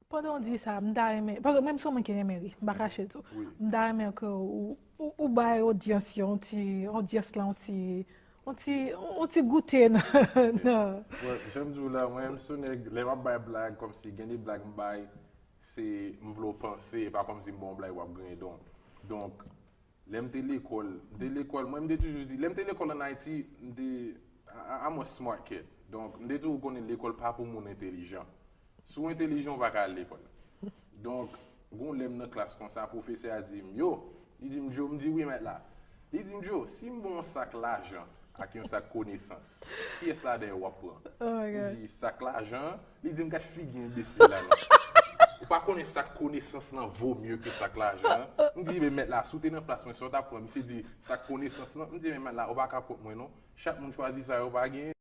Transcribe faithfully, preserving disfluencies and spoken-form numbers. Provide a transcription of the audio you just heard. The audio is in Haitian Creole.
Pandan w di sa, m ta renmen, paske mwen m se yon moun ki renmen ri, m pa kache tou. Wi. M ta renmen ke ou, ou, ou bay odyans yo, yon ti, odyans la, yon ti, yon ti, yon ti goute nan, nan. Bon, jan m di w la, mwen m se yon nèg, lè m ap bay blag, kòmsi gen de blag m bay, se m vle w panse, e pa kòmsi m ba w yon blag w ap griyen don. Donk, lè m te lekòl, m te lekòl, mwen m te toujou di, lè m te lekòl ann Ayiti, m te, I- I'm a smart kid. Donk, m te toujou konnen lekòl pa pou moun entelijan. Si w entelijan, w pa ka al lekòl. Donk, gon lè m nan klas konsa, pwofesè a di m, yo, li di m, Joe, m di wi mèt la. Li di m, Joe, si m ba w yon sak lajan ak yon sak konesans, kiyès ladan yo w ap pran? Oh my M God. di, sak lajan, li di m gad figi enbesil la non. Ou pa konnen sak konesans lan vo mye ke sak lajan. M di, men mèt la, si w te nan plas mwen, sa w t ap pran? Misye di, sak konesans lan. M di, men mèt la, ou pa ka kont mwen non. Chak moun chwazi sa yo pa gen.